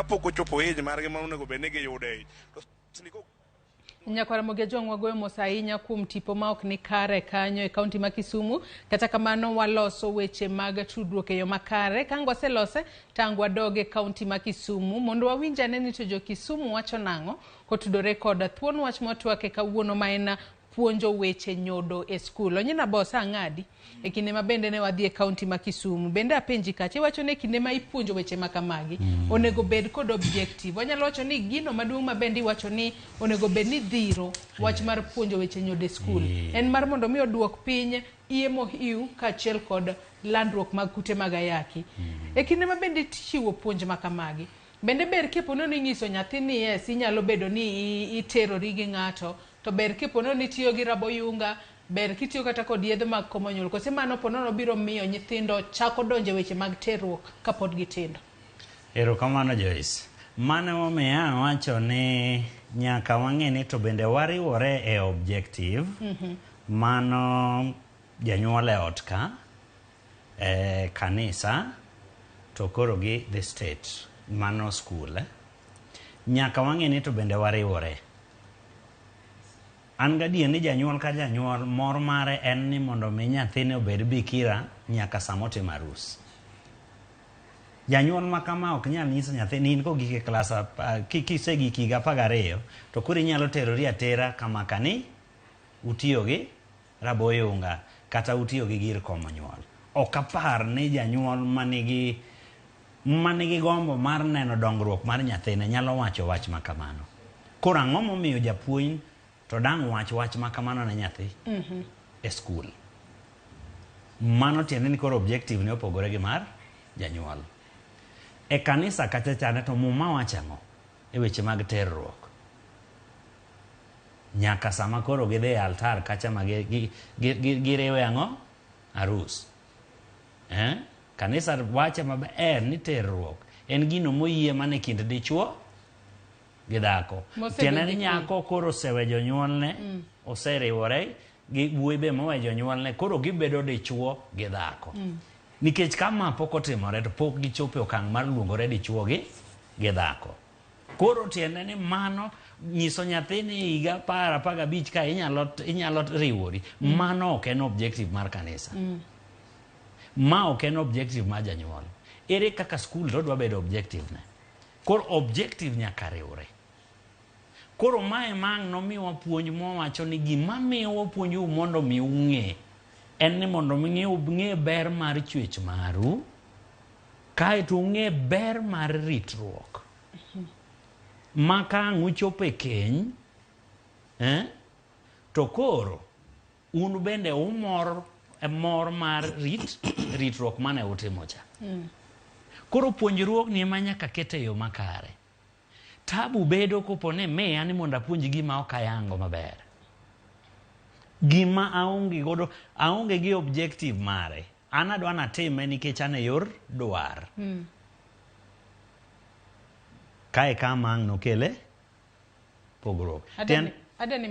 Kapok ochopo age margi ma onego bed ni giyude ich. To Nyakwar Ramogi Ajwang' wagoyo mos ahinya kuom tipo ma ok ni kare kanyo e kaunti ma Kisumu. Kata kamano waloso weche mag tudruok e yo makare. Ka ang' waselose to ang' wadog e kaunti ma Kisumu mondo wawinj ane ni to jo Kisumu wacho nang'o kotudore kod thuon wach mwatwake kawuono ma en puonjo weche nyodo e skul. Onyina Bosa ang'adi e kinde ma bende ne wadhi e kaunti ma Kisumu. Bende apenji kacha, iwacho ni e kinde ma ipuonjo weche ma kamagi, onego bed kod objective. Wanyalo wacho ni gino maduong' ma bende iwacho ni onego bed ni dhiro wach mar puonjo weche nyodo e skul. En mar mondo mi oduok piny iye mohiu kaachiel kod landruok mag kute mag ayaki. E kinde ma bende ichiwo puonj ma kamagi, bende ber kipono ni inyiso nyathi ni yes, inyalo bedo ni iterori gi ng'ato, to ber kipono ni itiyo gi raboyunga, ber kitiyo kata kod yedhe mag komo nyuol, kose mano ponono biro miyo nyithindo chako donjo e weche mag terruok kapod gitindo? Erokamano Joyce. Mano emomiyo awacho ni nyaka wang'e ni to bende wariwore e objective mano janyuol e ot ka, e kanisa to koro gi the state mano school. Nyaka wang'e ni to bende wariwore. An gadier ni janyuol ka janyuol mor mare en ni mondo mi nyathine obed bikira nyaka sama otimo arus. Janyuol ma kama ok nyal nyiso nyathi ni in kogik e klas kisegik higa 12 to koro inyalo terori atera kama kani utiyo gi raboyunga kata utiyo gi gir komo nyuol. Ok apar ni janyuol manigi gombo mar neno dongruok mar nyathine nyalo wacho wach ma kamano. Koro ang'o momiyo japuonj to dang' wach wach ma kamano ne nyathi e skul? Mano tiende ni koro objective ne opogore gi mar janyuol. E kanisa kacha chande to muma wacho ang'o e weche mag terruok? Nyaka sama koro gidhi e altar kacha ma giriwe ang'o? Arus. Kanisa wache maber ni terruok en gino moyie mana e kind dichuo gi dhako. Tiende ni nyako koro osewe jonyuolne, oseriwore gi wuoyi be mowe jonyuolne, koro gibedo dichuo gi dhako. Nikech ka ma pok otimore to pok gichopo e okang' mar luongore dichuo gi dhako. Koro tiende ni mano nyiso nyathi ni higa 10, 15 ka inyalo riwori. Mano ok en objective mar kanisa. Ma ok en objective mar janyuol. Ere kaka skul to dwa bedo objective ne? Koro objective nyaka riwre. Koro mae ma ang' nomiwa puonj mwawacho ni gima miyo wapuonjou mondo mi ung'e en ni mondo mi ung'e ber mar chwech maru, kaeto ung'e ber mar ritruok. Ma ka ang' uchopo e keny, to koro un bende umor mor mar ritruok mane utimo cha. Koro puonjruok ni ema nyaka ket e yo makare. Tabu bedo kopo ni miya ni mondo apuonj gima ok ayango maber. Gima aonge godo, aonge gi objective mare. An adwa natime nikech an e yor dwar. Kae kama ang' nokele pogruok. Adani